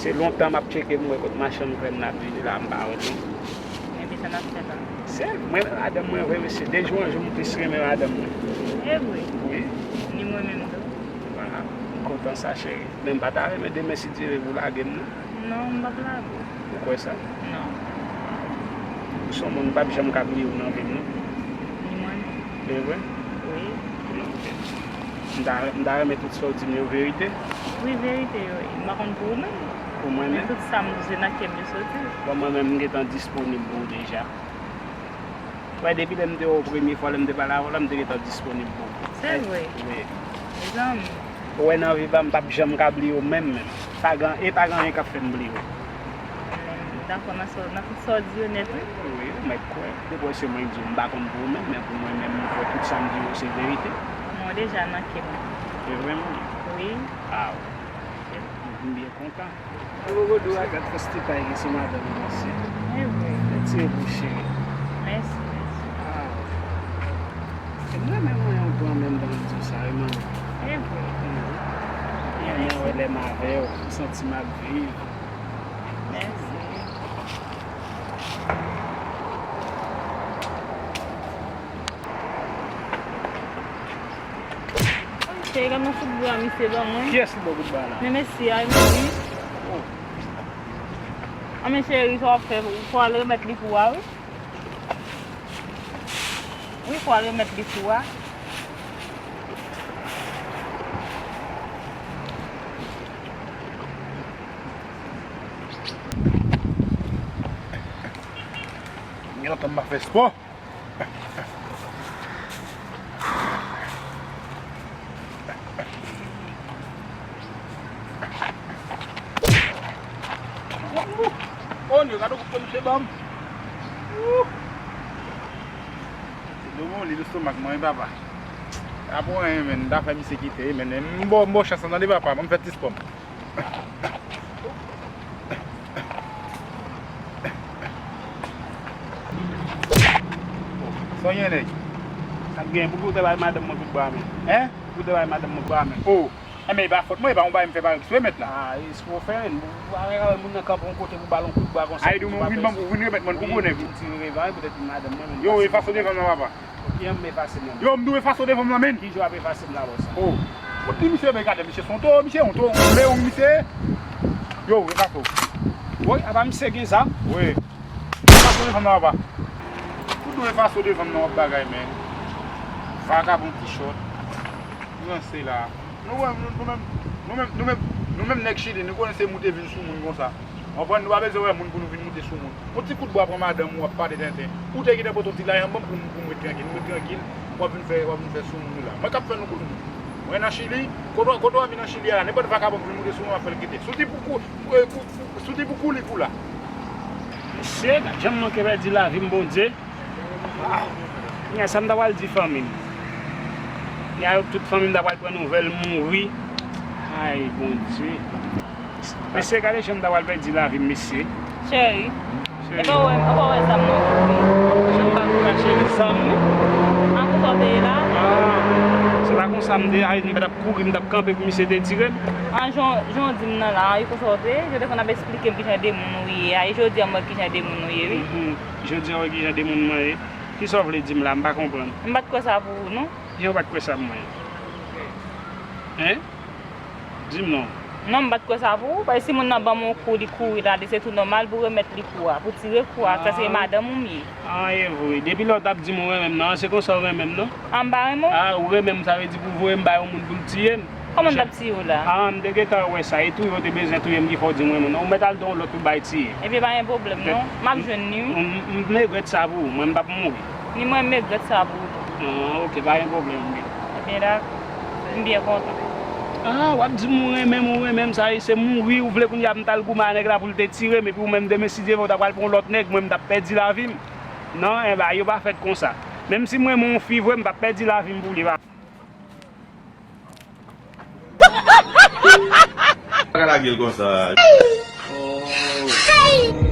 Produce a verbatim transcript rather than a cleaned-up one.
Se lontan m ap tcheke m wè kot machann krèm nan ap vini la, m pa wè l non. Ebyen sa n ap fè la. Se mwen renmen madanm mwen vre mesye, de jou an jou m plis renmen madanm mwen. E vre? Wi. Ni mwen menm tou. Waw, m kontan sa cheri. Men m pa ta renmen demen si Dye vle pou w lage m non. Non, m p ap lage w. Ou kwè sa? Non. Ou se yon moun m p ap janm ka bliye w nan vi m non. Ni mwen menm. E vre? Wi. Ok. M ta, m ta renmen tout sa w di m yo verite. Wi, verite yo ye. M pa konn pou ou menm. Pou mwen menm? Men tout sa m di se nan kè m yo soti. Bon, mwen menm m gentan disponib pou ou deja. Wè, depi lè m te wè w premye fwa, lè m te pale avè w la, m te gentan disponib pou ou. Se vre? Wi. Mezanmi. Ou wè nan vi pa m, m p ap janm ka bliye w menm, menm. Pa gen, e pa gen anyen k ap fè m bliye w. Men, m dakò nan sa, nan tout sa w di yo nèt, wi. Wi, ou mèt kwè. Depi w se mwen k di w, m pa konn pou ou menm, men pou mwen menm, m kwè tout sa m di yo se verite. Mwen deja nan kè m. Se vre, mwen? Wi. Ah, m byen kontan. Gwo gwo dou a gad fòs ti pay gen sou madanm nan mesye. E vre. Retire pou cheri. Mèsi, mèsi. Ah. E m renmen manyen w pran menm dan m di w sa wi manmi. E vre. M renmen wè lè m avè w, m santi m ap viv. Mèsi. Cheri, gad nan fout bra misye ban mwen. Kiyès ki ba w kout ba la? Men mesye a, wi. Oh. A men cheri, sa w ap fè, fò w al remèt li kou a, wi. Wi, fò w al remèt li kou a. Gen lontan m pa fè spò. Oh, Dieu, gade kout misye ban m. Ouh. Se do moli lestomak mwen, wi, papa. Apre anyen, men, m ta fè misye kite, men, m ba w, m ba w chans lan, tande, papa, ban m fè ti spò m. Sa w gen, nèg? Sa k gen? Pouki w te bay madanm mwen kout bra, men? Hein? Pouki w te bay madanm mwen kout bra, men? Oh. Enben, e pa fòt mwen, e pa yon bagay m fè pa eksprè, mèt la. Ah, eksprè w fè, men. Ou pa wè moun nan kanpe yon kote pou ba l yon kout bra konsa. Ay, di w, ou vin ban m, ou vin remèt mwen kou, bonè. Vin tire revanj, poutèt madanm mwen, men. Yo, efase w devan m nan, papa. Ki jan m efase m nan? Yo, m di w efase w devan m nan, men. Ki jan w ap efase m la konsa? Oh. Ou di misye, men gade, misye se yon towo, misye se yon towo, ou vle ou misye. Yo, efase w. Woy, apa misye gen zam? Wi. Efase w devan m nan, papa. Ou di w efase w devan m nan, w ap bagay, men. Vagabon ti chòt. Nou ranse la. Nou wè, nou, nou menm, nou menm, nou menm, nou menm nèg Chili, nou konnen se moute vin sou moun konsa. Konprann, nou pa bezwen wè moun pou nou vin moute sou moun. Yon ti kout bwa pran madanm ou, w ap pale tenten. Ou te gentan pote yon ti lajan ban m pou m, pou m ret trankil. M ret trankil, w ap vin fè, w ap vin fè sou moun ou la. Mwen k ap fè nou kout moun. Mwen nan Chili, kote w, kote w ap vin nan Chili a la, nenpòt vakabon vin moute sou moun, w ap fè l kite. Sou ti pou kou, kou, kou, sou ti pou kou li kou la. Mesye, gad jan m manke pèdi lavi m, Bondye. Waw! Kounye a, sa m ta pral di fanmi m? Kounye a, tout fanmi m ta pral pran nouvèl mouri. Ay, Bondye. Mesye, gade jan m ta pral pèdi lavi m, mesye. Cheri. Cheri. E pa wè, e pa wè zam nan tou wi. Jan m pa tou kache li zam wi. A konsa w te ye la? Ah, se pa konsa m te ye, m pa t ap kouri, m t ap kanpe pou misye te tire m. Ah, jan, jan w di m nan la, e konsa w te ye? Yo te konn ap eksplike m kijan de moun ou ye a, e jodi a m wè kijan de moun ou ye wi. Mhm. Jodi a w wè kijan de moun mwen ye. Kisa w vle di m la? M pa konprann. M pa t kwè sa pou ou non. Kijan w pa t kwè sa pou mwen? Hein? Di m non. Non, m pa t kwè sa pou ou. Paske si moun nan ban m yon kou, li kouri l ale, se tou nòmal pou w remèt li kou a, pou w tire kou a, paske se madanm ou m ye. Ah, e vre. Depi lè w t ap di m ou renmen m nan, se konsa w renmen m non? Ah, m pa renmen w? Ah, ou renmen m, sa vle di pou w voye m bay yon moun pou l tiye m? Kòman l t ap tiye w la? Ah, m te gentan wè sa. E touye w te bezwen touye m ki fè w di m renmen w. Non, ou mèt al de yon lòt pou bay tiye. Ebyen, pa gen pwoblèm, non. M ap jwenn li, wi. M, m, m regrèt sa pou ou. Mwen, m p ap mouri. Ni mwen, m regrèt sa pou ou tou. Ah, ok, pa gen pwoblèm, byen. Ebyen, dakò. M byen kontan. Ah, w ap di m ou renmen m, ou renmen m, sa e se mouri ou vle kounye a m t al goumen a nèg la pou l te tire m, epi ou menm demen si Dye vle w ta pral pran yon lòt nèg, mwen, m t ap pèdi lavi m. Non, enben, yo pa fèt konsa. Menm si m renmen yon fi vre, m p ap pèdi lavi m pou li, pa. Pa ka lage l konsa. Oh.